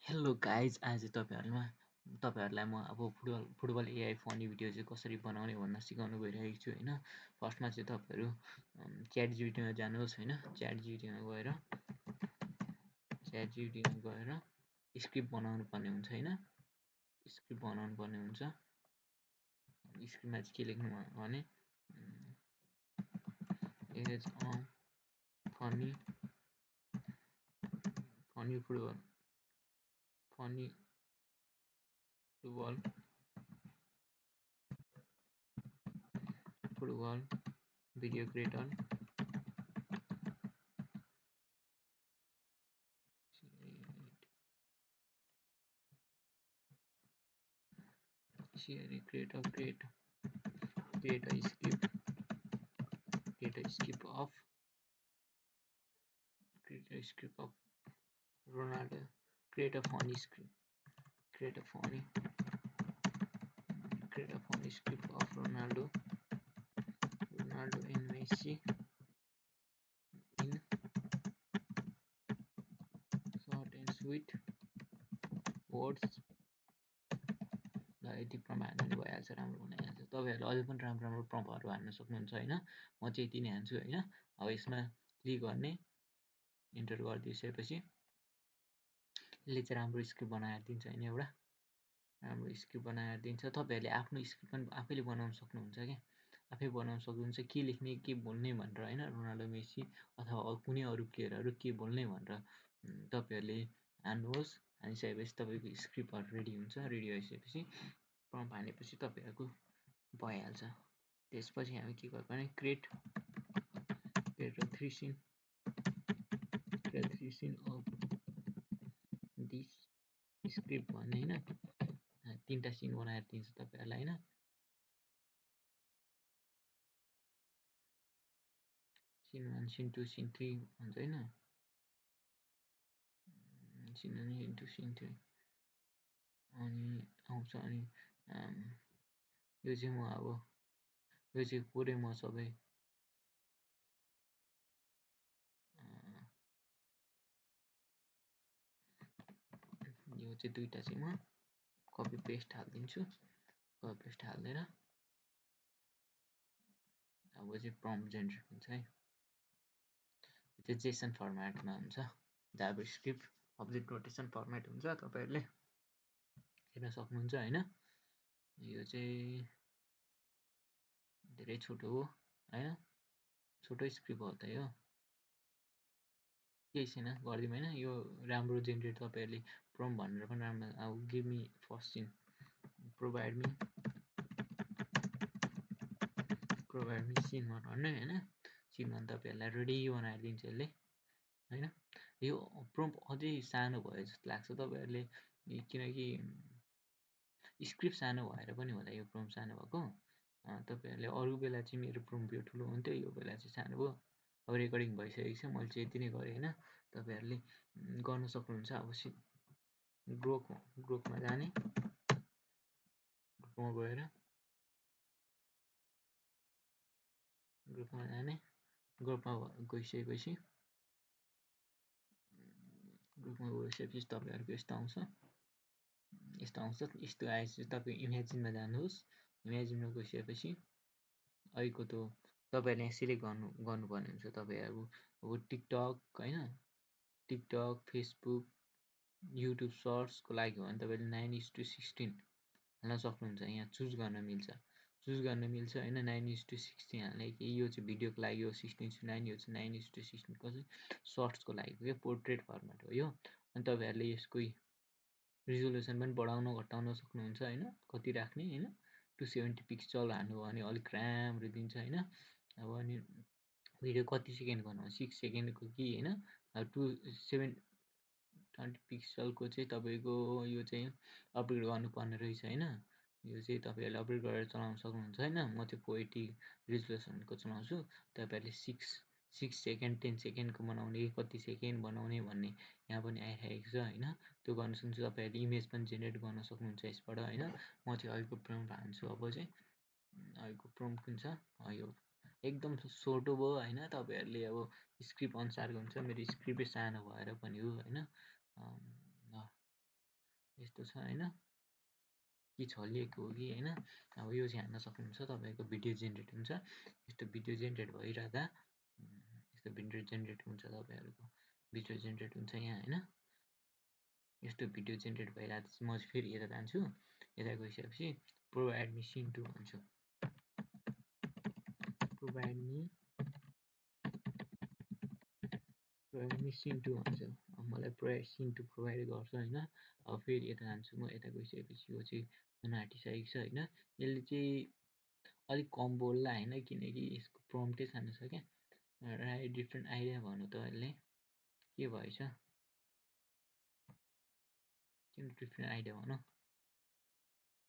Hello guys, आज तपाईँहरूलाई म अब फुटबल एआई फनी भिडियो चाहिँ कसरी बनाउने भन्न सिकाउनु गइरहेको छु होइन। फर्स्टमा चाहिँ तपाईँहरू च्याट जिपिटीमा जानुहोस् होइन। च्याट जिपिटीमा गएर स्क्रिप्ट बनाउनु पर्ने हुन्छ होइन। स्क्रिप्ट बनाउनु पर्ने हुन्छ। स्क्रिप्टमा चाहिँ के लेख्नु भने as funny football video creator create a script of Ronaldo. Create a funny script. Create a funny script of Ronaldo and Messi in short and sweet words. ल यति प्रम्प हाल्नु पनि भइहाल्छ, राम्रो बनाइहाल्छ। तपाईँहरूले अझै पनि राम्रो प्रम्पहरू हाल्न सक्नुहुन्छ होइन। म चाहिँ यति नै हाल्छु होइन। अब यसमा क्लिक गर्ने, इन्टर गरिदिइसकेपछि यसले चाहिँ राम्रो स्क्रिप्ट बनाएर दिन्छ होइन। एउटा राम्रो स्क्रिप्ट बनाएर दिन्छ। तपाईँहरूले आफ्नो स्क्रिप्ट पनि आफैले बनाउन सक्नुहुन्छ क्या। आफै बनाउन सक्नुहुन्छ के लेख्ने के बोल्ने भनेर होइन। रोनाल्डो मेसी अथवा कुनै अरू प्लेयरहरू के बोल्ने भनेर तपाईँहरूले हान्नुहोस्। हानिसकेपछि तपाईँको स्क्रिप्टहरू रेडी हुन्छ। रेडी भइसकेपछि प्रम्प हानेपछि तपाईँहरूको भइहाल्छ। त्यसपछि हामी के गर्छौँ भने create three scene of this script भन्ने होइन। 3टा सिन बनाएर दिन्छ तपाईँहरूलाई होइन। सिन 1 सिन 2 सिन 3 भन्छ होइन। सिन 1 सिन 2 सिन 3 अनि आउँछ। अनि यो चाहिँ म अब यो चाहिँ पुरै म सबै यो चाहिँ 2टा चाहिँ म कपी पेस्ट हालिदिन्छु। कपी पेस्ट हालेर अब चाहिँ प्रम्प्ट जेनेरेट हुन्छ है। यो चाहिँ जेसन फर्मेटमा हुन्छ। जाभास्क्रिप्ट अब्जेक्ट नोटेसन फर्मेट हुन्छ। तपाईँहरूले हेर्न सक्नुहुन्छ होइन। यो चाहिँ धेरै छोटो हो होइन। छोटो स्क्रिप्ट हो त यो, केही छैन गरिदिउँ होइन। यो राम्रो जेनेरेट तपाईँहरूले प्रम्प्ट भनेर पनि राम्रो। अब give me first scene, provide me scene भन्नु होइन। सिन भने तपाईँहरूलाई रेडी बनाएर दिन्छ यसले होइन। यो प्रम्प्ट अझै सानो भयो जस्तो लाग्छ तपाईँहरूले, किनकि स्क्रिप्ट सानो भएर पनि होला यो प्रम्प्ट सानो भएको। तपाईँहरूले अरू बेला चाहिँ मेरो प्रम्प्ट यो ठुलो हुन्थ्यो, यो बेला चाहिँ सानो भयो। अब रेकर्डिङ भइसकेको छ, मैले चाहिँ यति नै गरेँ होइन। तपाईँहरूले गर्न सक्नुहुन्छ। अब ग्रुपमा जाने, ग्रुपमा गएर ग्रुपमा गइसकेपछि तपाईँहरूको यस्तो आउँछ। यस्तो आएपछि तपाईँ इमेजिनमा जानुहोस्। इमेजिनमा गइसकेपछि अहिलेको त तपाईँहरूले यहाँ सिलेक्ट गर्नुपर्ने हुन्छ। तपाईँहरू अब टिकटक होइन, टिकटक फेसबुक युट्युब सर्ट्सको लागि हो भने तपाईँले 9:16 हाल्न सक्नुहुन्छ। यहाँ चुज गर्न मिल्छ होइन। 9:16 हाल्ने कि यो चाहिँ भिडियोको लागि हो 16:9, यो चाहिँ 9:16 कसै सर्ट्सको लागि हो क्या। पोर्ट्रेट फर्मेट हो यो। अनि तपाईँहरूले यसको रिजोल्युसन पनि बढाउन घटाउन सक्नुहुन्छ होइन। कति राख्ने होइन। 270 पिक्सल हाल्नुभयो भने अलिक राम्रो दिन्छ होइन। अब अनि भिडियो कति सेकेन्ड गर्नु, 6 सेकेन्डको कि होइन। 220 पिक्सलको चाहिँ तपाईँको यो चाहिँ अपग्रेड गर्नुपर्ने रहेछ होइन। यो चाहिँ तपाईँहरूले अपग्रेड गरेर चलाउन सक्नुहुन्छ होइन। म चाहिँ 480 रिजोल्युसनको चलाउँछु। तपाईँहरूले 6 सेकेन्ड 10 सेकेन्डको बनाउने, कति सेकेन्ड बनाउने भन्ने यहाँ पनि आइरहेको छ होइन। त्यो गर्न सक्नुहुन्छ। तपाईँहरूले इमेज पनि जेनेरेट गर्न सक्नुहुन्छ यसबाट होइन। म चाहिँ अहिलेको प्रम्प्ट हान्छु। अब चाहिँ अहिलेको प्रम्प्ट कुन छ, यो एकदम छोटो भयो होइन। तपाईँहरूले अब स्क्रिप्ट अनुसारको हुन्छ। मेरो स्क्रिप्टै सानो भएर पनि हो होइन। कस्तो छ हैन, के छलिएको हो कि हैन। अब यो चाहिँ हान्न सक्नुहुन्छ, तपाईँको भिडियो जेनेरेट हुन्छ। यस्तो भिडियो जेनेरेट भइरहँदा यस्तो भिडियो जेनेरेट हुन्छ, तपाईँहरूको भिडियो जेनेरेट हुन्छ यहाँ हैन। यस्तो भिडियो जेनेरेट भइरहेको चाहिँ म चाहिँ फेरि यता जान्छु। यता गइसकेपछि प्रोभाइड मी सिन टू भन्छु। प्रोभाइड मी सिन टू भन्छु। मलाई सिन टू प्रोभाइड गर्छ हैन। अब फेरि यता जान्छु म। यता गइसकेपछि यो चाहिँ हुन आँटिसकेको छ हैन। यसले चाहिँ अलिक कम बोल्ला हैन, किनकि यसको प्रम्प्टै सानो छ क्या। डिफ्रेन्ट आइडिया भन्नु त यसले के भएछ, किन डिफ्रेन्ट आइडिया भनौँ।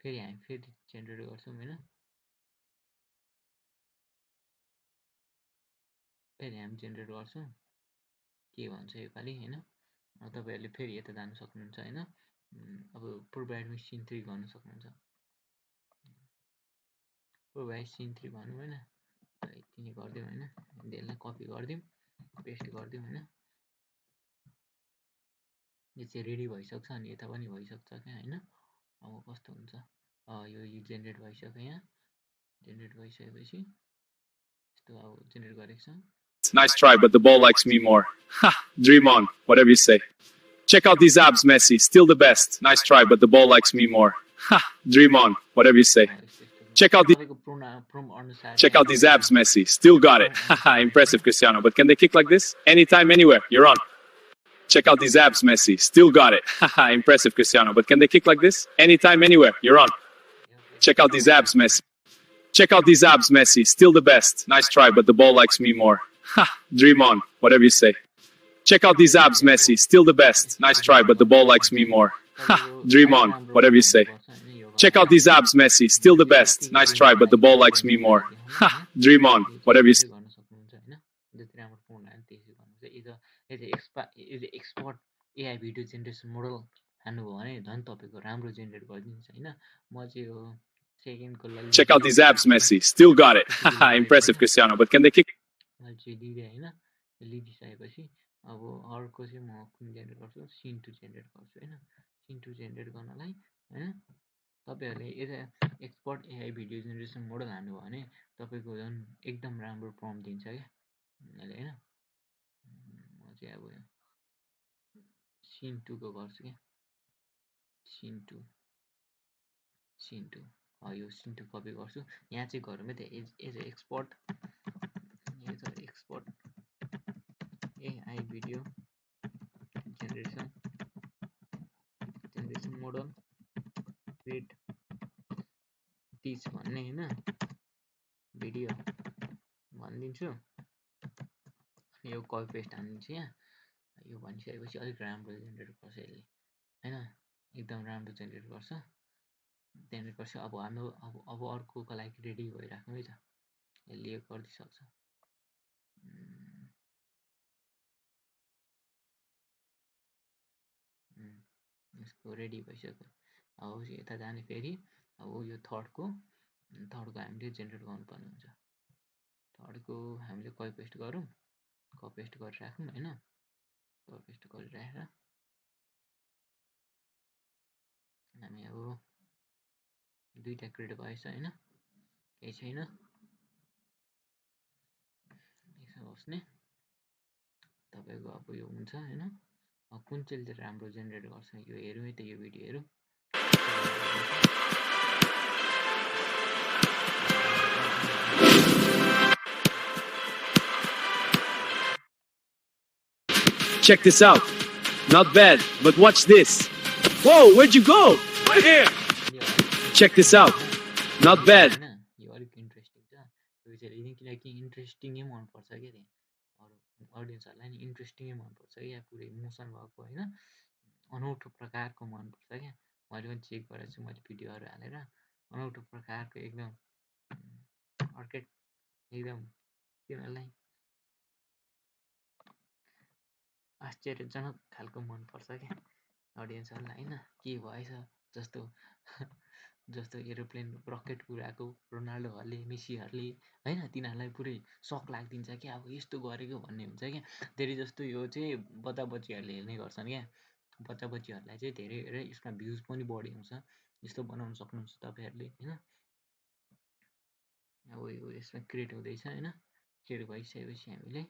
फेरि हामी फेरि जेनेरेट गर्छौँ हैन। फेरि हामी जेनेरेट गर्छौँ, के भन्छ योपालि हैन। तपाईँहरूले फेरि यता जानु सक्नुहुन्छ हैन। अब प्रोभाइड मी सिन 3 गर्न सक्नुहुन्छ। प्रोभाइड सिन 3 भनौँ हैन। यति नै गरिदिउँ हैन। यसलाई कपी गरिदिउँ, पेस्ट गरिदिउँ हैन। यो चाहिँ रेडी भइसक्छ, अनि यता पनि भइसक्छ क्या हैन। अब कस्तो हुन्छ, यो जेनेरेट भइसक्यो। यहाँ जेनेरेट भइसकेपछि यस्तो अब जेनेरेट गरेको छ। Nice try, but the ball likes me more. Ha! Dream on, whatever you say. Check out these abs, Messi. Still the best. Nice try, but the ball likes me more. Ha! Dream on, whatever you say. Check out these abs, Messi. Still got it. Haha, impressive, Cristiano. But can they kick like this? Anytime, anywhere. You're on. Check out these abs, Messi. Still got it. Haha, impressive, Cristiano. But can they kick like this? Anytime, anywhere. You're on. Check out these abs, Messi. Check out these abs, Messi. Still the best. Nice try, but the ball likes me more. Ha! Dream on, whatever you say. Check out these abs, Messi. Still the best. Nice try, but the ball likes me more. Ha! Dream on, whatever you say. Check out these abs, Messi. Still the best. Nice try, but the ball likes me more. Ha! Dream on, whatever you say. Expert AI video generation model हान्नुभयो भने झन् तपाईँको राम्रो generate गरिदिन्छ हैन। म चाहिँ यो सेकेन्डको लागि Check out these abs, Messi. Still got it. Haha, impressive, Cristiano. But can they kick? मैले चाहिँ लिदिएँ हैन। लिदिसकेपछि अब अर्को चाहिँ म कुन जेनेरेट गर्छु, सिन टू जेनेरेट गर्छु हैन। सिन टू जेनेरेट गर्नलाई हैन तपाईँहरूले यता expert AI video generation model हान्नुभयो भने तपाईँको झन् एकदम राम्रो प्रम्प्ट दिन्छ क्या यसले हैन। म चाहिँ अब सिन टूको गर्छु क्या। सिन टू यो सिन टू कपी गर्छु। यहाँ चाहिँ घरमै त as expert AI video generation model with teach भन्ने हैन भिडियो भनिदिन्छु। अनि यो कपी पेस्ट हानिदिन्छु यहाँ। यो भनिसकेपछि अलिक राम्रो जेनेरेट गर्छ यसले हैन। एकदम राम्रो जेनेरेट गर्छ। अब हाम्रो अब अर्कोको लागि रेडी भइराख्नु है त। यसले यो गरिदिइसक्छ। यसको रेडी भइसक्यो। अब यता जाने फेरि अब यो थर्डको हामीले जेनेरेट गर्नुपर्ने हुन्छ। थर्डको हामीले कपी पेस्ट गरौँ, कपी पेस्ट गरेर राखौँ हैन। कपी पेस्ट गरेर राखेर हामी अब दुईटा क्रिएट भएछ हैन, केही छैन। यसो बस्ने तपाईँको अब यो हुन्छ हैन। कुन चाहिँ राम्रो जेनेरेट गर्छ यो हेरौँ है त। यो भिडियो हेरौँ। Check this out. Not bad, but watch this. Whoa, where'd you go? Right here. Check this out. Not bad. यो अलिक इन्ट्रेस्टिङ छ यो चाहिँ, किनकि इन्ट्रेस्टिङै मनपर्छ क्या त्यहाँ अरू अडियन्सहरूलाई नि इन्ट्रेस्टिङै मनपर्छ क्या। पुरै इमोसन भएको हैन, अनौठो प्रकारको मनपर्छ क्या। मैले पनि चेक गरेको छु, मैले भिडियोहरू हालेर अनौठो प्रकारको एकदम अर्कै एकदम तिनीहरूलाई आश्चर्यजनक खालको मनपर्छ क्या अडियन्सहरूलाई हैन। के भएछ जस्तो जस्तो एरोप्लेन रकेट उडाएको रोनाल्डोहरूले मेसीहरूले हैन, तिनीहरूलाई पुरै सक लागिदिन्छ क्या। अब यस्तो गरेको भन्ने हुन्छ क्या। धेरै जस्तो यो चाहिँ बच्चाबच्चीहरूले हेर्ने गर्छन् क्या। बच्चा बच्चीहरूलाई चाहिँ धेरै यसमा भ्युज पनि बढी हुन्छ। यस्तो बनाउन सक्नुहुन्छ तपाईँहरूले होइन। अब यो यसमा क्रिएट हुँदैछ होइन। क्रिएट भइसकेपछि हामीले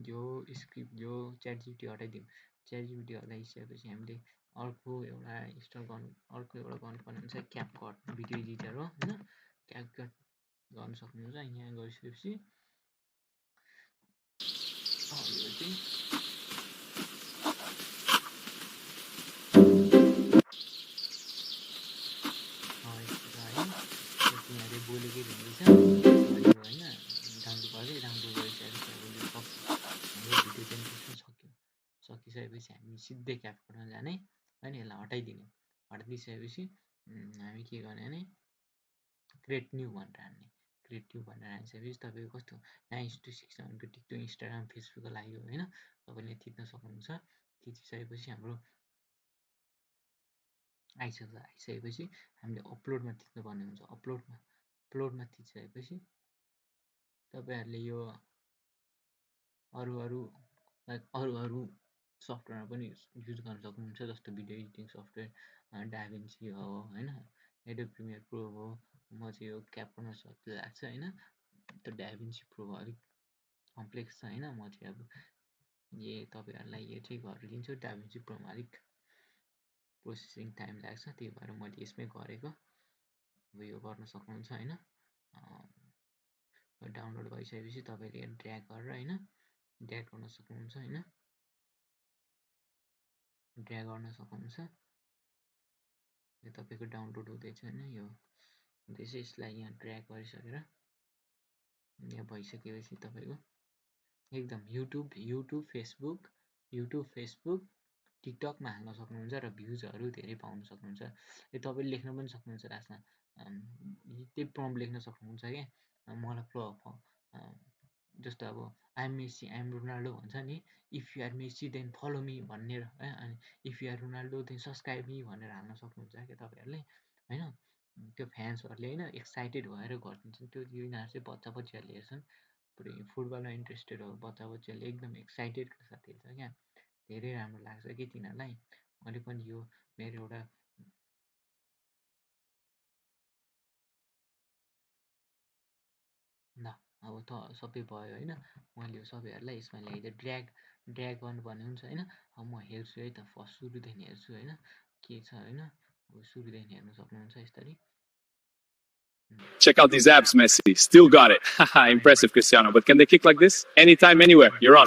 यो स्क्रिप्ट यो च्याटजिपिटी हटाइदिउँ। च्याटजिपिटी हटाइसकेपछि हामीले अर्को एउटा इन्स्टल गर्नु गर्नुपर्ने हुन्छ क्यापकट भिडियो एडिटर हो होइन। क्यापकट गर्न सक्नुहुन्छ। यहाँ गइसकेपछि यो चाहिँ यहाँले बोलेकै हुँदैछ होइन। डाउनलोड गर्दै डाउनलोड गरिसकेपछि हाम्रो भिडियो चाहिँ त्यसमा सकिसकेपछि हामी सिधै क्यापकटमा जाने होइन। यसलाई हटाइदिने। हटाइदिइसकेपछि हामी के गर्ने भने क्रिएट न्यू भनेर हान्ने। क्रिएट न्यू भनेर हानिसकेपछि तपाईँको कस्तो 9:6 टिकटक इन्स्टाग्राम फेसबुकको लागि हो होइन। तपाईँले थिच्न सक्नुहुन्छ। थिचिसकेपछि हाम्रो आइसकेपछि हामीले अपलोडमा थिच्नुपर्ने हुन्छ। अपलोडमा थिचिसकेपछि तपाईँहरूले यो अरू सफ्टवेयरमा पनि युज गर्न सक्नुहुन्छ। जस्तो भिडियो एडिटिङ सफ्टवेयर डाभिन्ची हो होइन। एडोब प्रिमियर प्रो हो। म चाहिँ यो क्यापकटमा सजिलो लाग्छ होइन। त्यो डाभिन्ची प्रो अलिक कम्प्लेक्स छ होइन। म चाहिँ अब तपाईँहरूलाई यो चाहिँ गरिदिन्छु। डाभिन्ची प्रोमा अलिक प्रोसेसिङ टाइम लाग्छ, त्यही भएर मैले यसमै गरेको। अब यो गर्न सक्नुहुन्छ होइन। डाउनलोड भइसकेपछि तपाईँले ड्र्याग गरेर होइन ड्र्याग गर्न सक्नुहुन्छ होइन। ड्र्याग गर्न सक्नुहुन्छ। यो तपाईँको डाउनलोड हुँदैछ होइन। यो हुँदैछ। यसलाई यहाँ ड्र्याग गरिसकेर यहाँ भइसकेपछि तपाईँको एकदम युट्युब फेसबुक टिकटकमा हाल्न सक्नुहुन्छ र भ्युजहरू धेरै पाउन सक्नुहुन्छ। यो तपाईँले लेख्न पनि सक्नुहुन्छ। लास्टमा त्यही प्रम्प्ट लेख्न सक्नुहुन्छ क्या। मलाई जस्तो अब आइएम मेसी आइएम रोनाल्डो भन्छ नि। If you are Messi then follow me भनेर है। अनि if you are Ronaldo then subscribe me भनेर हाल्न सक्नुहुन्छ क्या तपाईँहरूले होइन। त्यो फ्यान्सहरूले होइन एक्साइटेड भएर गरिदिन्छन्। त्यो यिनीहरू चाहिँ बच्चा बच्चीहरूले हेर्छन्। पुरै फुटबलमा इन्ट्रेस्टेड हो बच्चा बच्चीहरूले एकदम एक्साइटेड साथ हेर्छ क्या। धेरै राम्रो लाग्छ कि तिनीहरूलाई। मैले पनि यो मेरो एउटा ल अब त सबै भयो होइन। मैले यो सबैहरूलाई यसमा ल्याइदिएँ। ड्र्याग गर्नुपर्ने हुन्छ होइन। अब म हेर्छु है त फर्स्ट सुरुदेखि हेर्छु होइन के छ होइन। अब सुरुदेखि हेर्न सक्नुहुन्छ यसरी। Check out these abs, Messi. Still got it. Haha, impressive, Cristiano. But can they kick like this? Anytime, anywhere. You're on.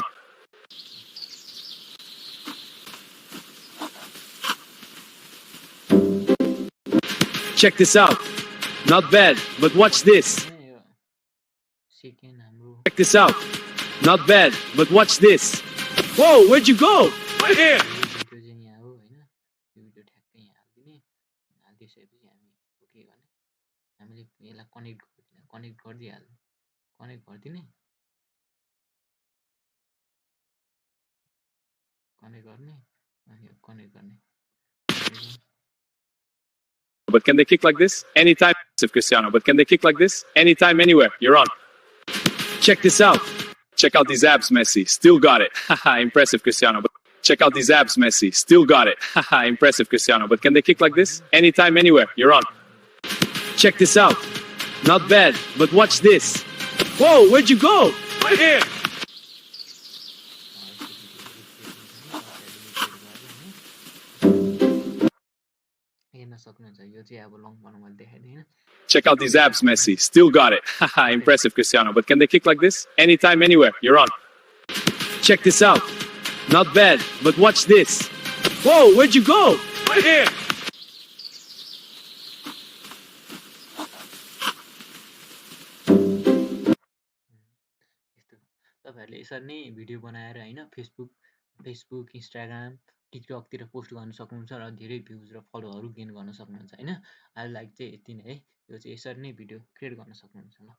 Check this out. Not bad, but watch this. Check this out. Not bad, but watch this. Whoa, where'd you go? Right here. But can they kick like this? Anytime, Cristiano. But can they kick like this? Anytime, anywhere. You're on. Check this out. Check out these abs, Messi. Still got it. Haha, impressive, Cristiano. But check out these abs, Messi. Still got it. Haha, impressive, Cristiano. But can they kick like this? Anytime, anywhere. You're on. Check this out. Not bad, but watch this. Whoa, where'd you go? Right here. Check out these abs, Messi. Still got it. Haha, impressive, Cristiano. But can they kick like this? Anytime, anywhere. You're on. Check this out. Not bad, but watch this. Whoa, where'd you go? Right here. तपाईँहरूले यसरी नै video बनाएर होइन Facebook Instagram टिकटकतिर post गर्न सक्नुहुन्छ र धेरै views र फलोहरू गेन गर्न सक्नुहुन्छ होइन। आइलाई चाहिँ यति नै है। यो चाहिँ यसरी नै भिडियो क्रिएट गर्न सक्नुहुन्छ ल।